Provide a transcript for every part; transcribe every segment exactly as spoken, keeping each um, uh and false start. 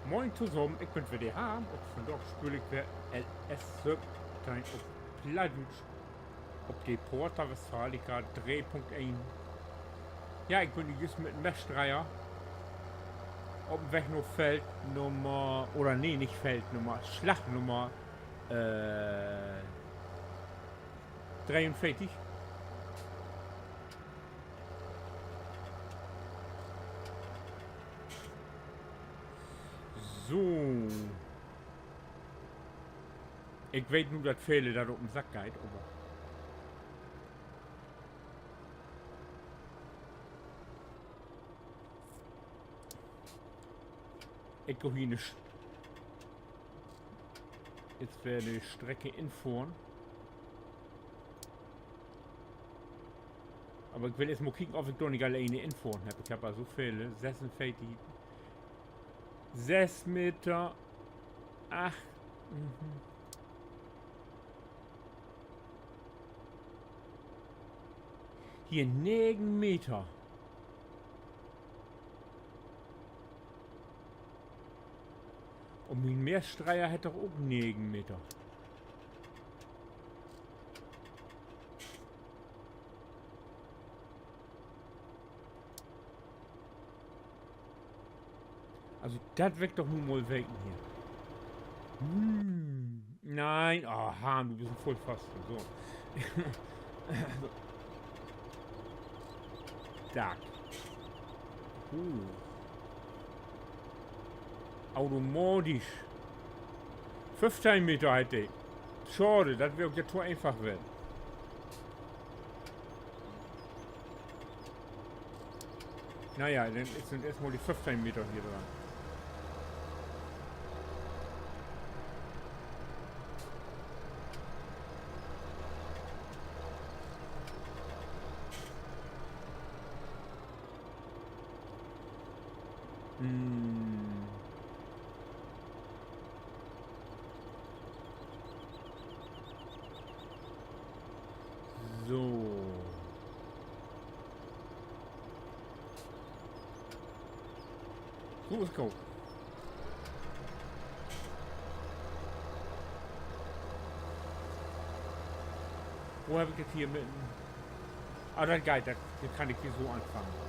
Moin tosamen, ik bün weer de Harm un vandaag speel ik weer L S söventeihn op Plattdüütsch op de Porta Westfalica dree Punkt een. Ja, ik bün nu jüst mit 'n Messdreier op 'n Weg na Feld Nummer, oder nee, nich Feld Nummer, Slag Nummer, äh, dreeunveertig. So. Ik weet nu, dat vele dat op 'n Sack geiht, aver ik gah hier 'ne Sch-, nu weer de Streck infohren. Aver ik will eerst mal kieken, of ik dor nich al een infohren hebb. Ik hebb al so vele, sössunveertig, söss Meter, acht, mhm. Hier negen Meter. Un mien Messdreier hett doch ok negen Meter. Also, dat will ik doch nu mal weten hier. Hm, nee, ah, Harm, du büst en Vullpfosten, so. Dack. Uh. Automatisch. Föffteihn Meter hett de. Schaad, dat weer ok ja to eenfach ween. Na ja, denn is, sünd eerstmal de föffteihn Meter hier dran. Hm. So. So is goot. Wo heff ik dat hier mit en, ah, dat geiht, dat, dat kann ik hier so anfangen.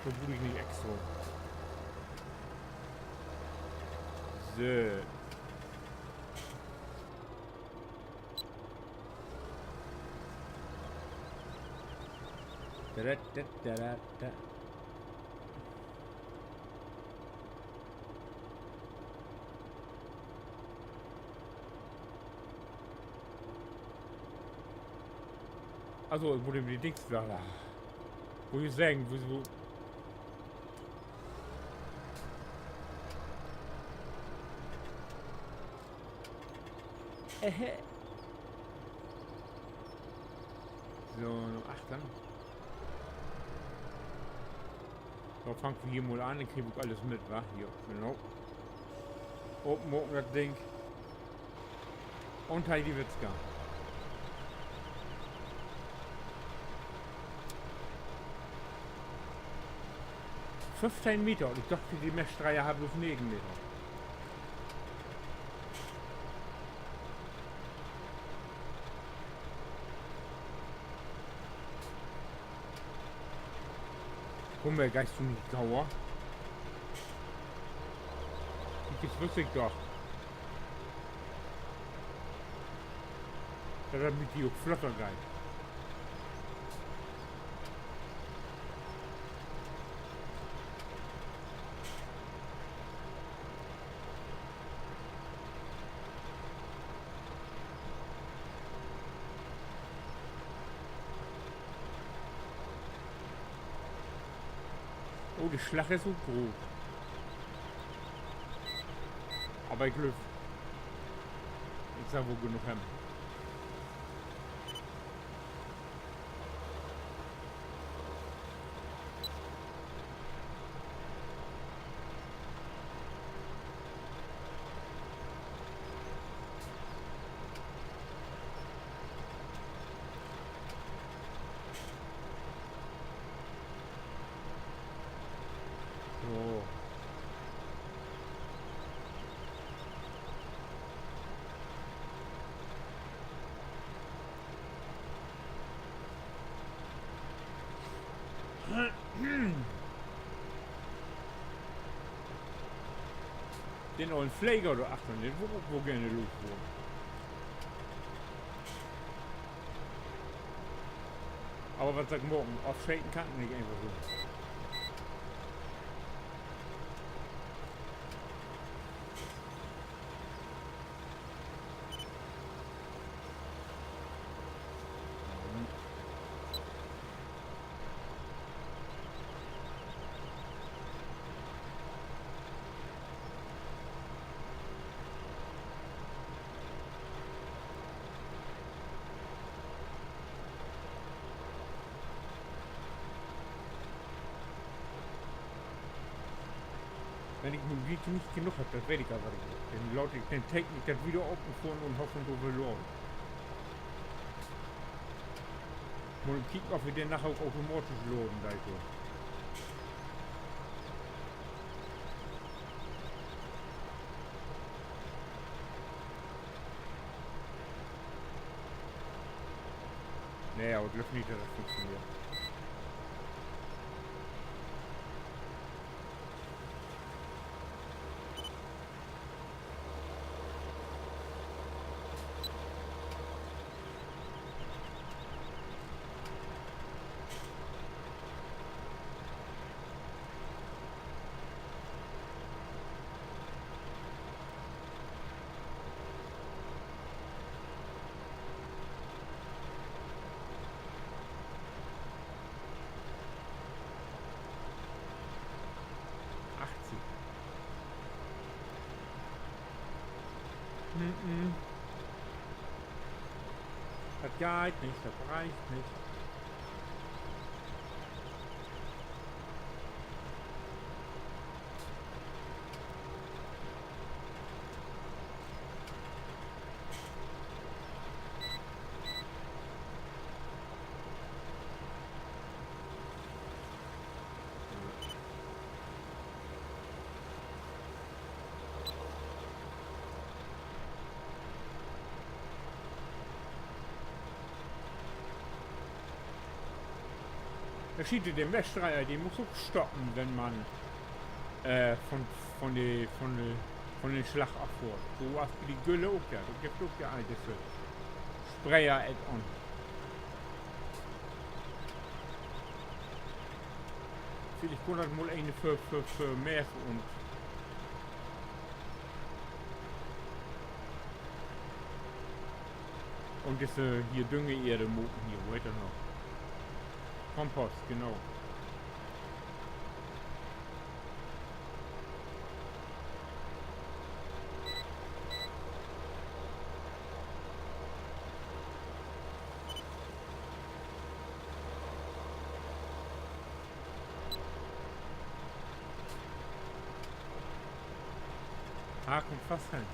Dor bruuk ik nich extra. So. Da, da, da, da, da, da. Also, ik mutt even de Dings dor, wo ik seggen, wo, wo. Ähä. So, na achtern. Dor fangt wi hier mal an, denn kriegt wi ok allens mit, wa? Hier, genau. Opmaken dat Ding. Un Heidewitzka. Föffteihn Meter, un ik dach, de Messdreier harr bloots negen Meter. Kumm, geihst du nich gauer? Kiek, dat wüss ik doch. Dat dat mit di ok flotter geiht. Oh, de Slag is ok groot. Aver ik glööv, ik sall woll genoog hebben. So. Den ollen Fleger dor achtern, den wull ik ok woll geern loswarrn. Aver wat sall ik maken? Afscheten kann ik nich eenfach so. Wenn ik nu nich genoog heff, dat weet ik al, wat ik do. Denn laat ik, denn teken ik dat wieder op un fohr un hoff, dat weer laden. Mutt kieken, of he denn naher ok automatisch laden deit, so. Nee, aver ik glööv nich, dat dat funktioneert. Achtzig. Mm-mm. Dat geiht nich, dat reicht nich. Dor schiet de Mestdreier, de mutt ok stoppen, wenn man, äh, von, von de, von de, von den Slag affohrt. So as bi de Gülle ok, ja. Dor gifft ok ja all disse Sprayer-Add-on. Villicht kunn dat mal een för, för, för Mees un, un disse hier Düngeerde maken hier, wo heet dat noch? Kompost, genau. Ah, kummt fast hen.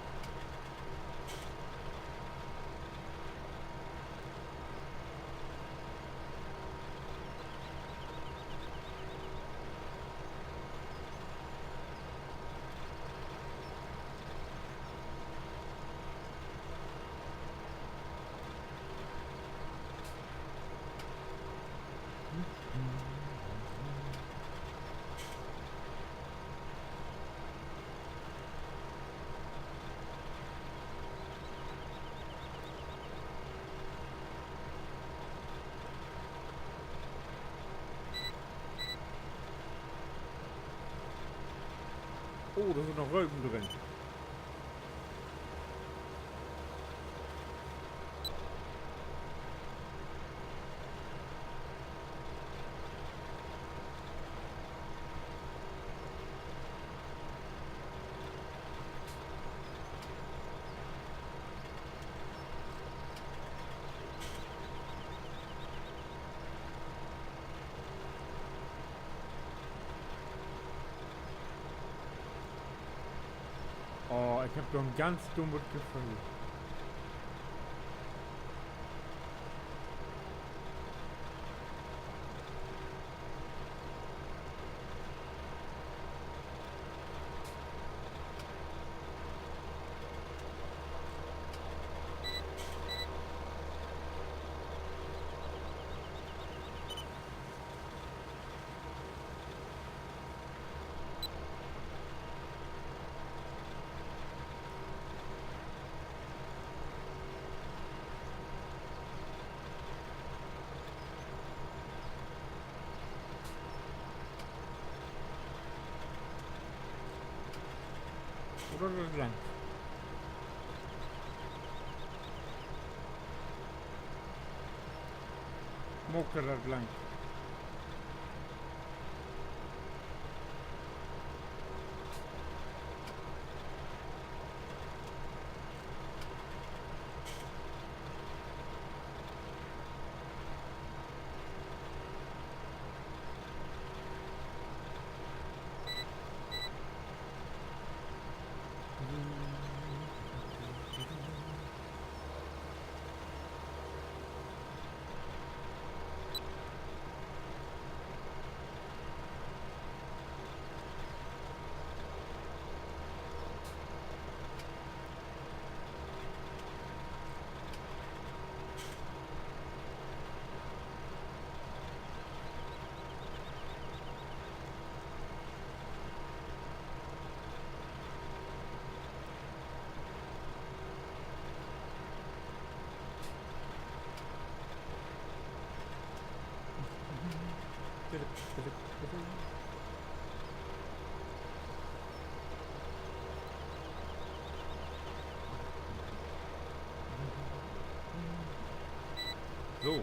Oh, dor sünd noch Röven drin. Oh, ik heff doch en ganz dummet Geföhl. Dor is dat lang. Maak dat lang. So.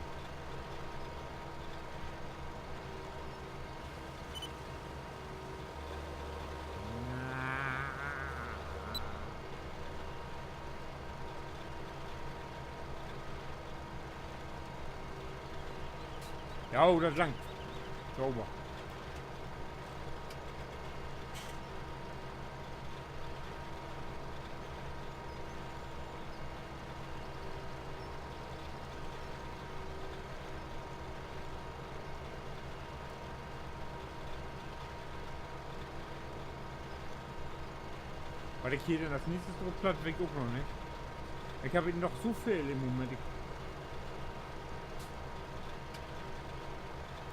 Ja, dat langt. Sauber. Wat ik hier denn as neegstes drop platt, weet ik ok noch nich. Ik heff noch so veel in Moment. Ik,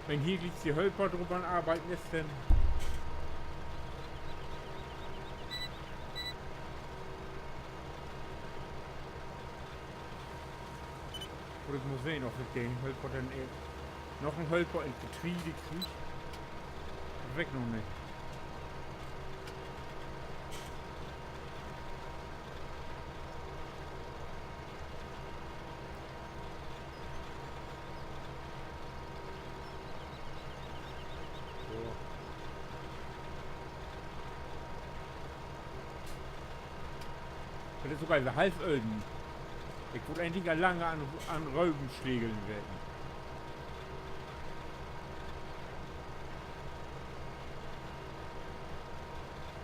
wenn hier glieks de Hölper drop an arbeiden is, denn mutt ik mal sehn, of ik den Hölper denn, äh, noch en Hölper in Getreide krieg. Dat weet ik noch nich. So. Dat is sogor weer half ölven. Ik wull egentlich al lang an, an Röven slegeln ween.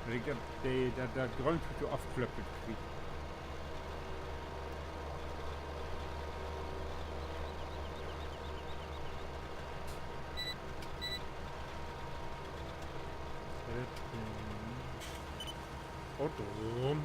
Dat ik dat, de, dat, dat Gröntüüg afklöppelt krieg. Goot rum.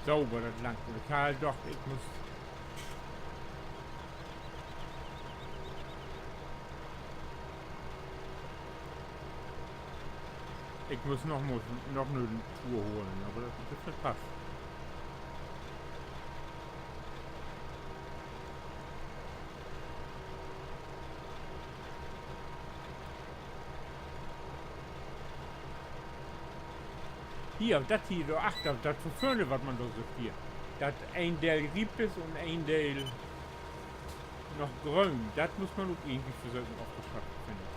Sauber, dat langt. Ik harr doch, ik muss, ik muss noch mal, noch 'ne Tour holen, aver dat, dat passt. Hier, dat hier, dor achter, dat vun vörn, wat man dor süht hier. Dat een Deel riep is un een Deel noch gröön. Dat muss man ok irgendwie versöken oftoschrappen, finn ik.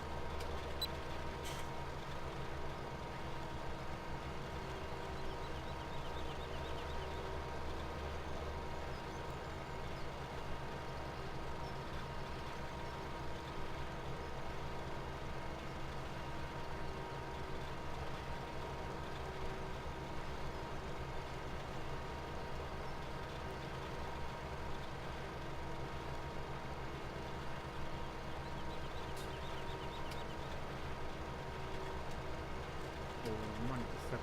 Oh Mann, is dat.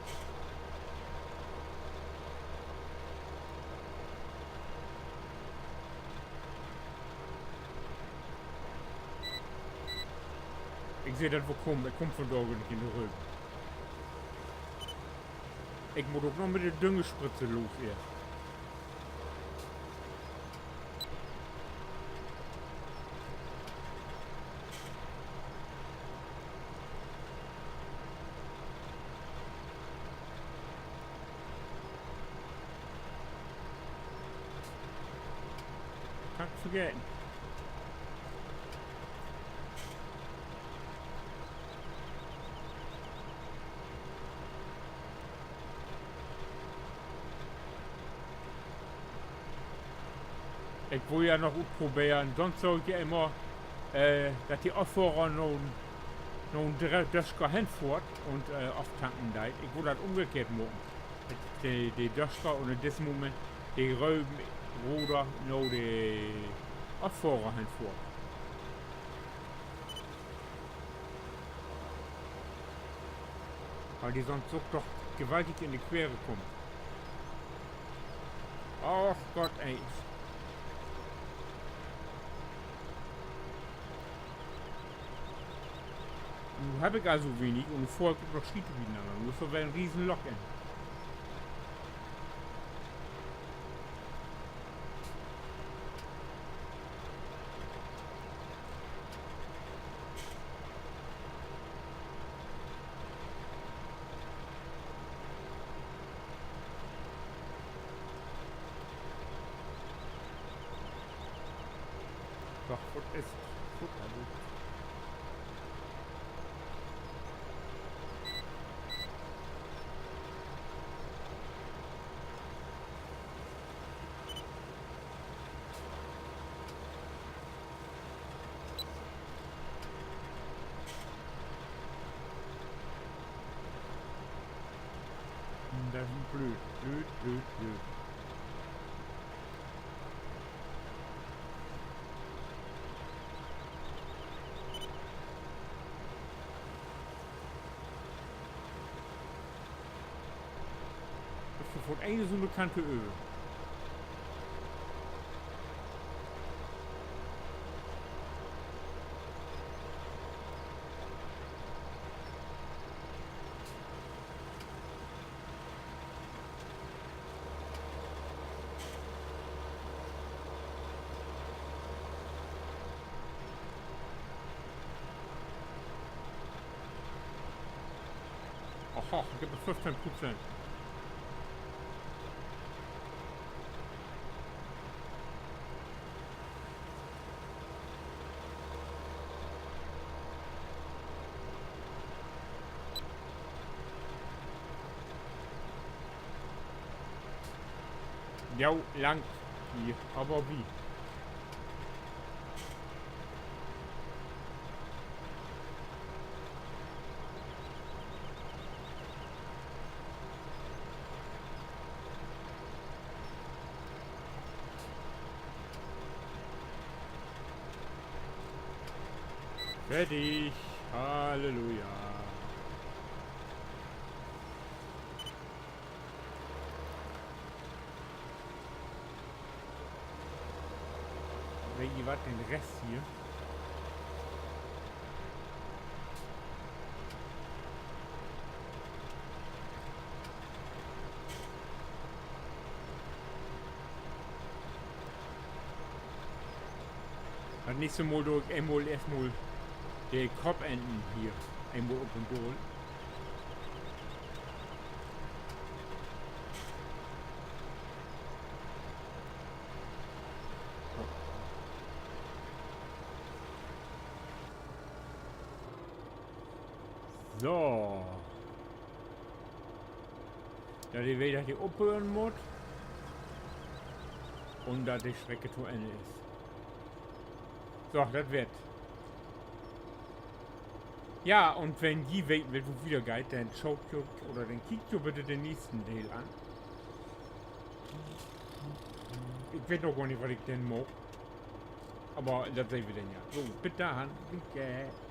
Ik seh dat woll kamen, ik kaam vundaag nich in de Rööv. Ik mutt ok noch mit de Düngespritze los hier. Kannst vergeten. Ik wull ja noch utproberen, sünst seh ik ja immer, äh, dat de Affohrer na, na de Döscher henfohrt un, äh, aftanken deit. Ik wull dat ümgekehrt maken. Dat de, de Döscher un in dissen Moment de Röven oder na de Affohrer henfohrt. Wiel de sünst ok doch gewaltig in de Quere kummt. Och Gott, ey. Nu heff ik al so wenig un nu fohr ik ok noch Schiet binanner. Nu is dor weer en Riesenlock in. Doch, wat is, wat is. Dat is blööd, blööd, blööd, blööd. Dat is vun een so 'ne Kante över. Aha, ik heff noch föffteihn Prozent. Jo, langt hier, aver wie? Fertig. Halleluja. Weet ji wat, den Rest hier. Dat nächste Mal do ik eenmal eerstmal de Koppenten hier eenmal op un daal. So. Dat de weer, dat de ophören mutt. Un dat de Strecke to Enn is. So, dat weer 't. Ja, un wenn ji weten wüllt, wo 't wieder geiht, denn schaut jo, oder denn kiekt jo bitte den nächsten Deel an. Ik weet noch gor nich, wat ik denn maak. Aver dat sehn wi denn ja. So, bit dorhen. Winke.